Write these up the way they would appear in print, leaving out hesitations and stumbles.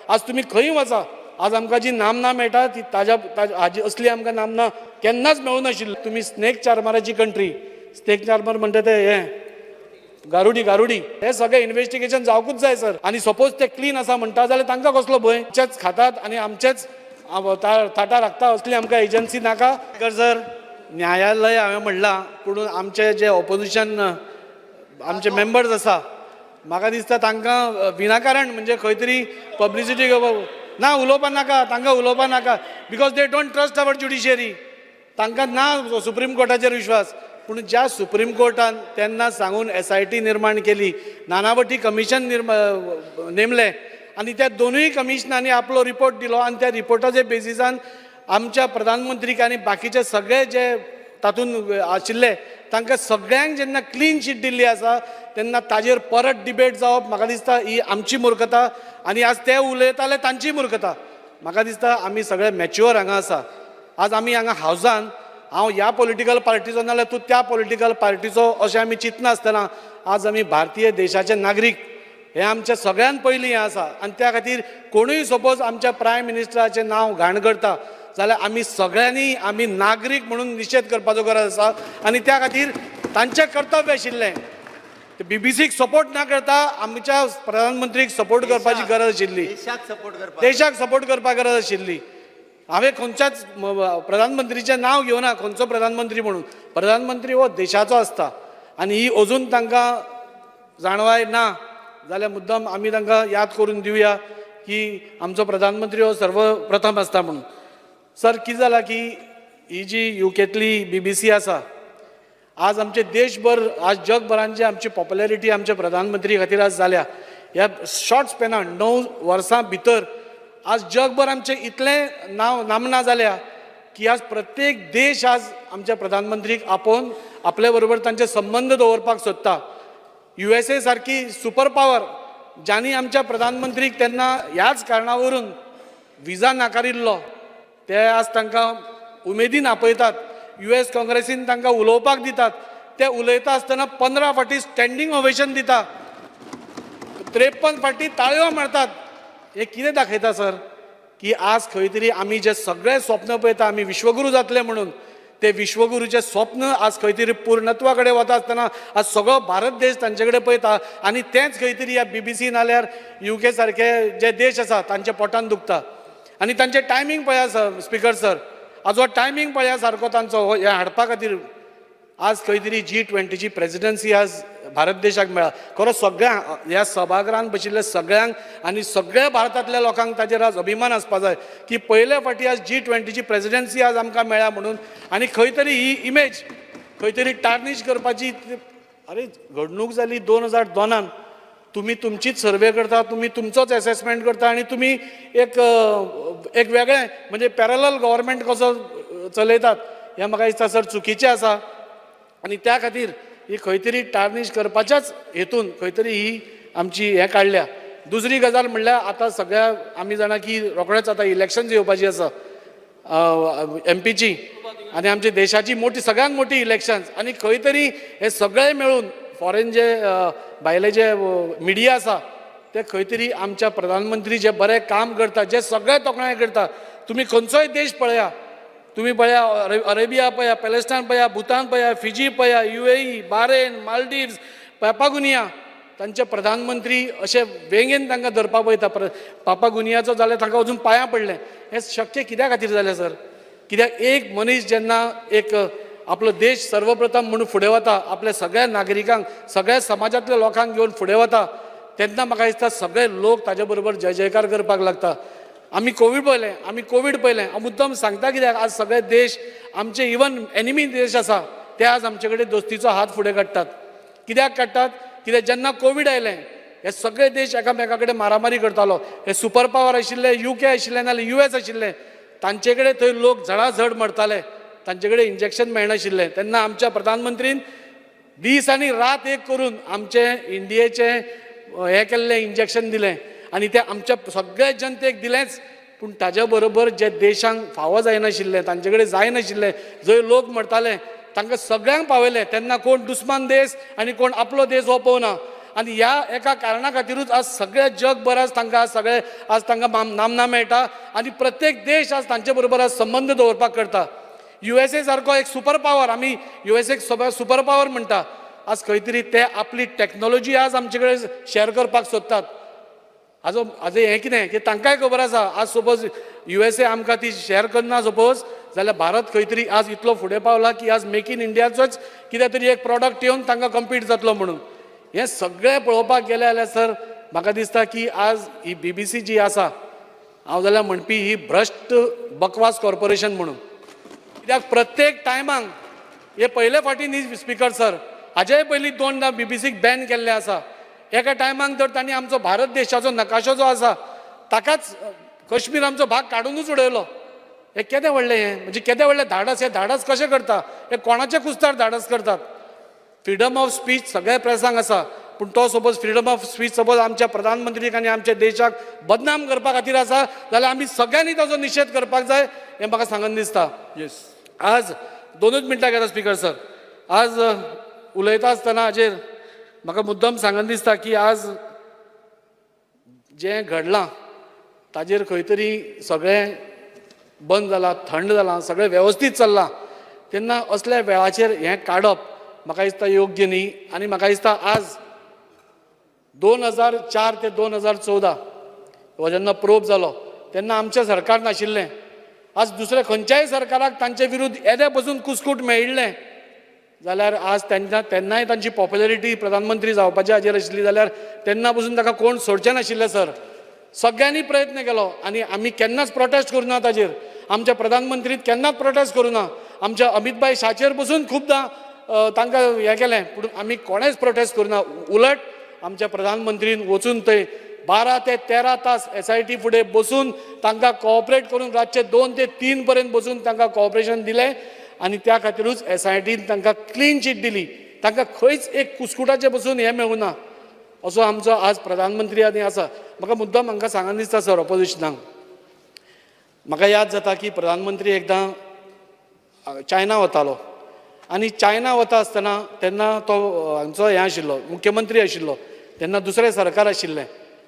आज तुमी खंय वचा, आज आमकां जी नामना मेळटा ती ताज्या हाजी असली आमकां नामना केन्नाच मेळूं नाशिल्ली. तुमी स्नेक चार्मराची कंट्री, स्नेक चार्मर म्हणटा ते हें गारुडी गारुडी, हे सगळें इन्वेस्टिगेशन जावकूच जाय सर. आनी सपोज ते क्लीन आसा म्हणटा जाल्यार तांकां कसलो भंय? आमचेच खातात आनी आमचेच थाटां राखता, असली आमकां एजन्सी नाका सर. न्यायालय हांवें म्हणलां, पूण आमचे जे ऑपोजिशन आमचे मेंबर्स आसा, म्हाका दिसता तांकां विनाकारण म्हणजे खंय तरी पब्लिसिटी घेवपाक ना, उलोवपा नाका तांकां, उलोवपा नाका, because they don't trust our judiciary. तांकां ना सुप्रीम कोर्टाचेर विश्वास. पूण ज्या सुप्रीम कोर्टान तेन्ना सांगून एसआयटी निर्माण केली, नानावटी कमिशन नेमलें आनी त्या दोनूय कमिशनांनी आपलो रिपोर्ट दिलो आनी त्या रिपोर्टाच्या बेजिसान आमच्या प्रधानमंत्रीक आनी बाकीचे सगळे जे तातूंत आशिल्ले तांकां सगळ्यांक जेन्ना क्लीन चीट दिल्ली आसा, तेन्ना ताजेर परत डिबेट जावप म्हाका दिसता ही आमची मुर्खता आनी आज ते उलयताले तांची मुर्खता. म्हाका दिसता आमी सगळे मॅच्युअर हांगा आसा. आज आमी हांगा हावजान हांव ह्या पॉलिटिकल पार्टीचो नाल्यार तूं त्या पॉलिटिकल पार्टीचो अशें आमी चिंतनासतना आज आमी भारतीय देशाचे नागरीक हें आमच्या सगळ्यान पयलीं हें आसा. आनी त्या खातीर कोणूय सपोज आमच्या प्रायम मिनिस्टराचें नांव घाण करता जाल्यार आमी सगळ्यांनी आमी नागरीक म्हणून निशेध करपाचो गरज आसा. आनी त्या खातीर तांचें कर्तव्य आशिल्लें बीबीसीक सपोर्ट ना करता आमच्या प्रधानमंत्रीक सपोर्ट करपाची गरज आशिल्ली. देशाक सपोर्ट करपाक. देशाक सपोर्ट करपाक गरज आशिल्ली. हांवें खंयच्याच प्रधानमंत्रीचें नांव घेवना, खंयचो प्रधानमंत्री म्हणून. प्रधानमंत्री हो देशाचो आसता आनी ही अजून तांकां जाणवाय ना जाल्यार मुद्दम आमी तांकां याद करून दिवया की आमचो प्रधानमंत्री हो सर्वप्रथम आसता म्हणून. सर, कितें जालां की ही जी युकेंतली बीबीसी आसा, आज आमचे देशभर, आज जगभरान जी आमची पॉप्युलरिटी आमच्या प्रधानमंत्री खातीर आज जाल्या, ह्या शॉर्ट स्पेनान 9 वर्सां भितर आज जगभर आमचें इतलें नांव नामना जाल्या की आज प्रत्येक देश आज आमच्या प्रधानमंत्रीक आपोवन आपल्या बरोबर तांचे संबंद दवरपाक सोदता. युएसए सारकी सुपर पावर, ज्यांनी आमच्या प्रधानमंत्रीक तेन्ना ह्याच कारणा वरून विजा नाकारिल्लो, ते आज तांकां उमेदीन आपयतात, यूएस काँग्रेसीन तांकां उलोवपाक दितात, ते उलयता आसतना 15 फावटी स्टँडींग ओवेशन दिता, 53 फावटी ताळयो मारतात. हें कितें दाखयता सर, की आज खंय तरी आमी जे सगळे स्वप्न पळयता आमी विश्वगुरू जातले म्हणून, ते विश्वगुरूचें स्वप्न आज खंय तरी पूर्णत्वा कडेन वता आसतना आज सगळो भारत देश तांचे कडेन पळयता आनी तेंच खंय तरी ह्या बीबीसी नाल्यार युके सारके जे देश आसा तांच्या पोटान दुखता. आनी तांचें टायमींग पळया सर, स्पिकर सर, आज हो टायमींग पळया सारको तांचो हो हें हाडपा खातीर. आज खंय तरी जी 20ची प्रेजिडन्सी आज भारत देशाक मेळ्ळा. खरो सगळ्या ह्या सभागृहान बशिल्ल्या सगळ्यांक आनी सगळ्या भारतांतल्या लोकांक ताजेर आज अभिमान आसपा जाय की पयले फावटी आज जी 20ची प्रेजिडन्सी आज आमकां मेळ्ळ्या म्हणून. आनी खंय तरी ही इमेज खंय तरी टार्निश करपाची, अरे, घडणूक जाली 2002नान. तुमी तुमचीच सर्वे करता, तुमी तुमचोच एसेसमेंट करता आनी तुमी एक वेगळें म्हणजे पॅरलल गव्हर्मेंट कसो चलयतात, हें म्हाका दिसता सर चुकीचें आसा. आनी त्या खातीर ही खंय तरी टार्निश करपाच्याच हेतून खंय तरी ही आमची हें काडल्या. दुसरी गजाल म्हणल्यार आतां सगळ्या आमी जाणा की रोखडेच आतां इलेक्शन्स येवपाची आसा एमपीची आनी आमच्या देशाची मोठी, सगळ्यांत मोठी इलेक्शन्स. आनी खंय तरी हे सगळे मेळून फॉरेन जे भायले जे मिडिया आसा ते खंय तरी आमच्या प्रधानमंत्री जे बरें काम करता, जे सगळे तोखणाय करता. तुमी खंयचोय देश पळया, तुमी पळया अरेबिया पळया, पॅलेस्टायन पळया, भूतान पळया, फिजी पळया, युएई, बारेन, मालदीव्स, पापागुनिया, तांचे प्रधानमंत्री अशे वेंगेन तांकां धरपाक वयता. पापागुनियाचो जाल्यार तांकां वचून पांयां पडलें. हें शक्य कित्या खातीर जालें सर? कित्याक एक मनीस जेन्ना एक आपलो देश सर्वप्रथम म्हणून फुडें वता, आपल्या सगळ्या नागरिकांक, सगळ्या समाजांतल्या लोकांक घेवन फुडें वता, तेन्ना म्हाका दिसता सगळे लोक ताजे बरोबर जय जयकार करपाक लागता. आमी कोवीड पळयलें, आमी कोवीड पळयलें. हांव मुद्दम सांगता, कित्याक आज सगळे देश आमचे, इवन एनिमी देश आसा ते आज आमचे कडेन दोस्तीचो हात फुडें काडटात. कित्याक काडटात? कित्याक जेन्ना कोवीड आयलें, हे सगळे देश एकामेका कडेन मारामारी करतालो. हे सुपर पावर आशिल्ले युके आशिल्ले नाल्यार युएस आशिल्ले, तांचे कडेन थंय लोक झडाझड मरताले, तांचे कडेन इंजेक्शन मेळनाशिल्लें. तेन्ना आमच्या प्रधानमंत्रीन दीस आनी रात एक करून आमचे इंडियेचें हें केल्लें, इंजेक्शन दिलें आनी तें आमच्या सगळ्या जनतेक दिलेंच, पूण ताज्या बरोबर जे देशांक फावो जायनाशिल्लें, तांचे कडेन जायनाशिल्लें, जंय लोक मरताले, तांकां सगळ्यांक पावयले. तेन्ना कोण दुस्मान देश आनी कोण आपलो देश हो पळोवना. आनी ह्या एका कारणा खातीरूच आज सगळ्या जगभर आज तांकां आज सगळे आज तांकां नामना मेळटा आनी प्रत्येक देश आज तांचे बरोबर आज संबंद दवरपाक करता. USA सारको एक सुपर पावर, आमी USA super power म्हणटा, आज खंय तरी ते आपली टॅक्नोलॉजी आज आमचे कडेन शॅर करपाक सोदतात. हाजो हाजें हें कितें की तांकांय खबर आसा आज सपोज USA आमकां ती शॅर करना सपोज जाल्यार भारत खंय तरी आज इतलो फुडें पावला की आज मेक इन इंडियाचोच कितें तरी एक प्रॉडक्ट येवन तांकां कम्पीट जातलो म्हणून. हें सगळें पळोवपाक गेलें जाल्यार सर म्हाका दिसता की आज ही BBC जी आसा, हांव जाल्यार म्हणपी ही भ्रश्ट बकवास कॉर्पोरेशन म्हणून. कित्याक प्रत्येक टायमाक हे पयले फावटी न्ही स्पिकर सर, हाजेय पयलीं दोनदां BBCक बॅन केल्लें आसा. एका टायमाक तर तांणी आमचो भारत देशाचो नकाशो जो आसा ताकाच कश्मीर आमचो भाग काडुनूच उडयलो. हें केदें व्हडलें, हें म्हणजे केदें व्हडलें धाडस. हें धाडस कशें करता, हें कोणाचे कुस्तार धाडस करतात? फ्रिडम ऑफ स्पीच सगळ्या प्रेसांक आसा, पूण तो suppose freedom of speech suppose आमच्या प्रधानमंत्रीक आनी आमच्या देशाक बदनाम करपा खातीर आसा जाल्यार आमी सगळ्यांनी ताजो निशेध करपाक जाय, हें म्हाका सांगन दिसता. येस. आज दोनूच मिनटां घेता स्पिकर सर. आज उलयता आसतना हाजेर म्हाका मुद्दम सांगन दिसता की आज जें घडलां ताजेर खंय तरी सगळें बंद जालां, थंड जालां, सगळें वेवस्थीत चल्लां, तेन्ना असल्या वेळाचेर हें काडप म्हाका दिसता योग्य न्ही. आनी म्हाका दिसता आज 2004 ते 2014 हो जेन्ना प्रोब जालो तेन्ना आमचें सरकार नाशिल्लें. आज दुसऱ्या खंयच्याय सरकाराक तांचे विरुद्ध येदे पसून कुस्कूट मेळिल्लें जाल्यार आज तेन्ना तेन्नाय तांची पॉप्युलरिटी प्रधानमंत्री जावपाच्या हाजेर आशिल्ली जाल्यार तेन्ना पसून ताका कोण सोडचें नाशिल्लें सर. सगळ्यांनी प्रयत्न केलो आनी आमी केन्नाच प्रोटेस्ट करूं ना ताजेर. आमच्या प्रधानमंत्रीन केन्नाच प्रोटेस्ट करूं ना. आमच्या अमितभाई शाचेर पसून खुबदां तांकां हें केलें, पूण आमी कोणेंच प्रोटेस्ट करूं ना. उलट आमच्या प्रधानमंत्रीन वचून थंय 12 ते 13 तास SIT फुडें बसून तांकां कॉपरेट करून रातचे 2 ते 3 पर्यंत बसून तांकां कॉपरेशन दिलें आनी त्या खातीरूच SITन तांकां क्लीन चीट दिली. तांकां खंयच एक कुस्कुटाचें बसून हें मेळूं ना. असो आमचो आज प्रधानमंत्री आनी आसा. म्हाका मुद्दम हांकां सांगन दिसता सर, ऑपोजिशनाक म्हाका याद जाता की प्रधानमंत्री एकदां चायना वतालो आनी चायना वता आसतना तेन्ना तो हांचो हें आशिल्लो, मुख्यमंत्री आशिल्लो, तेन्ना दुसरें सरकार आशिल्लें.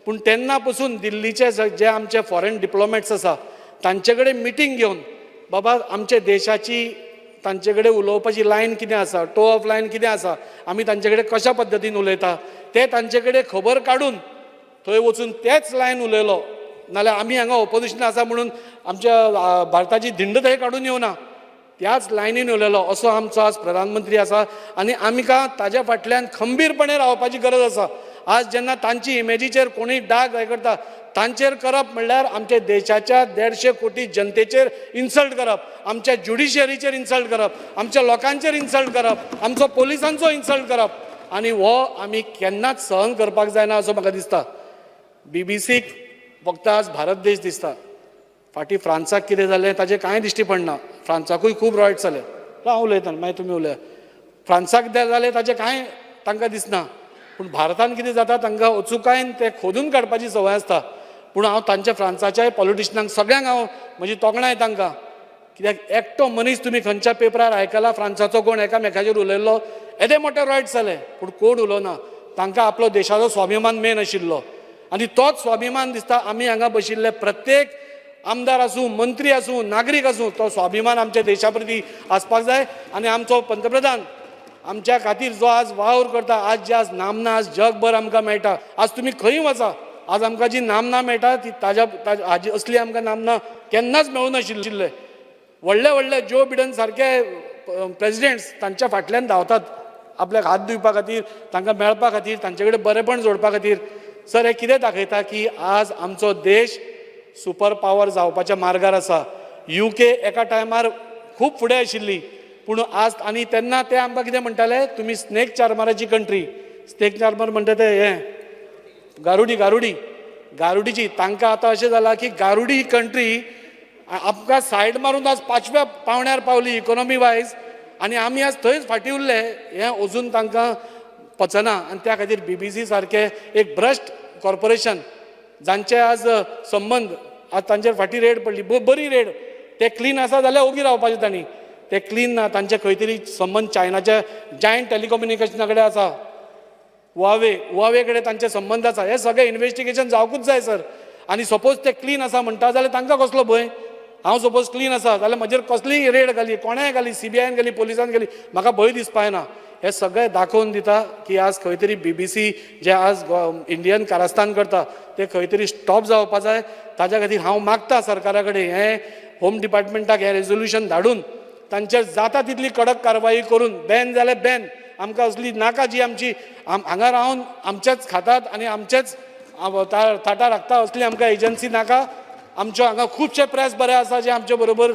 पूण तेन्ना पसून दिल्लीचे जे आमचे फॉरेन डिप्लोमॅट्स आसा तांचे कडेन मिटींग घेवन बाबा आमच्या देशाची तांचे कडेन उलोवपाची लायन कितें आसा, टो ऑफ लायन कितें आसा, आमी तांचे कडेन कशा पद्दतीन उलयता ते तांचे कडेन खबर काडून थंय वचून तेच लायन उलयलो. नाल्यार आमी हांगा ऑपोजिशन आसा म्हणून आमच्या भारताची धिंड थंय काडून येवना, त्याच लायनीन उलयलो. असो आमचो आज प्रधानमंत्री आसा आनी आमकां ताज्या फाटल्यान खंबीरपणे रावपाची गरज आसा. आज जेन्ना तांची इमेजीचेर कोणूय डाग हें करता, तांचेर करप म्हणल्यार आमच्या देशाच्या 150 कोटी जनतेचेर इन्सल्ट करप, आमच्या ज्युडिशियरीचेर इन्सल्ट करप, आमच्या लोकांचेर इन्सल्ट करप, आमचो पोलिसांचो इन्सल्ट करप, आनी हो आमी केन्नाच सहन करपाक जायना असो म्हाका दिसता. BBCक फक्त आज भारत देश दिसता, फाटीं फ्रांसाक कितें जालें ताजें कांय दिश्टी पडना. फ्रांसाकूय खूब रॉयट जाले, हांव उलयतां मागीर तुमी उलया. फ्रांसाक कितें जालें ताजें कांय तांकां दिसना, पूण भारतान कितें जाता तांकां अचुकायेन तें खोदून काडपाची संवय आसता. पूण हांव तांच्या फ्रांसाच्याय पॉलिटिशनांक सगळ्यांक हांव म्हजी तोखणाय तांकां, कित्याक एकटो मनीस तुमी खंयच्या पेपरार आयकला फ्रांसाचो कोण एकामेकाचेर उलयल्लो, येदे मोठे रॉयट जाले पूण कोण उलोवना. तांकां आपलो देशाचो स्वाभिमान मेन आशिल्लो आनी तोच स्वाभिमान दिसता आमी हांगा बशिल्ले प्रत्येक आमदार आसूं, मंत्री आसूं, नागरीक आसूं, तो स्वाभिमान आमच्या देशा प्रती आसपाक जाय. आनी आमचो पंतप्रधान आमच्या खातीर जो आज वावर करता, आज जे आज नामना आज जगभर आमकां मेळटा, आज तुमी खंय वचा आज आमकां जी नामना मेळटा ती ताज्या हाजी असली आमकां नामना केन्नाच मेळूं नाशिल्ले. व्हडले व्हडले जो बिडन सारके प्रेजिडेंट्स तांच्या फाटल्यान धांवतात आपल्याक हात दिवपा खातीर, तांकां मेळपा खातीर, तांचे कडेन बरेपण जोडपा खातीर. सर हें कितें दाखयता की आज आमचो देश सुपर पावर जावपाच्या मार्गार आसा. UK एका टायमार खूब फुडें आशिल्ली, पूण आज आनी तेन्ना ते आमकां कितें म्हणटाले, तुमी स्नेक चार्मराची कंट्री. स्नेक चार्मर म्हणटा ते हें गारुडी, गारुडी, गारुडीची. तांकां आतां अशें जालां की गारुडी ही कंट्री आमकां सायड मारून आज 5व्या पावण्यार पावली इकोनॉमी वायज, आनी आमी आज थंयच फाटीं उरले, हें अजून तांकां पचना. आनी त्या खातीर BBC सारकें एक भ्रश्ट कॉर्पोरेशन जांचे आज संबंद आज तांचेर फाटीं रेड पडली, बरी रेड, ते क्लीन आसा जाल्यार ओगी रावपाचें तांणी, ते क्लीन ना, तांचे खंय तरी संबंद चायनाच्या जायंट टेलिकम्युनिकेशना कडेन आसा. हुआवे, हुआवे कडेन तांचे संबंद आसा. हें सगळें इन्वेस्टिगेशन जावकूच जाय सर. आनी सपोज ते क्लीन आसा म्हणटा जाल्यार तांकां कसलो भंय? हांव सपोज क्लीन आसा जाल्यार म्हजेर कसलीय रेड घाली, कोणेय घाली, सीबीआयन घाली, पोलिसान घाली, म्हाका भंय दिसपा जायना. हें सगळें दाखोवन दिता की आज खंय तरी बीबीसी जे आज इंडियन कारस्थान करता ते खंय तरी स्टॉप जावपा जाय. ताज्या खातीर हांव मागता सरकारा कडेन, हें होम डिपार्टमेंटाक हें रेजोल्युशन धाडून तांचेर जाता तितली कडक कारवाई करून, बॅन जाल्यार बॅन, आमकां असली नाका जी आमची हांगा रावन आमचेच खातात आनी आमचेच ताटार राखता असली आमकां एजन्सी नाका. आमच्यो हांगा खुबशे प्रेस बरे आसा जे आमचे बरोबर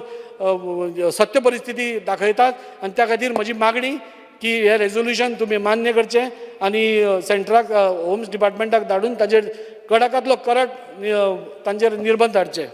सत्य परिस्थिती दाखयतात. आनी त्या खातीर म्हजी मागणी की हें रेजोल्युशन तुमी मान्य करचें आनी सेंट्राक, होम्स डिपार्टमेंटाक धाडून ताजेर कडाकांतलो कडक तांचेर निर्बंध हाडचे.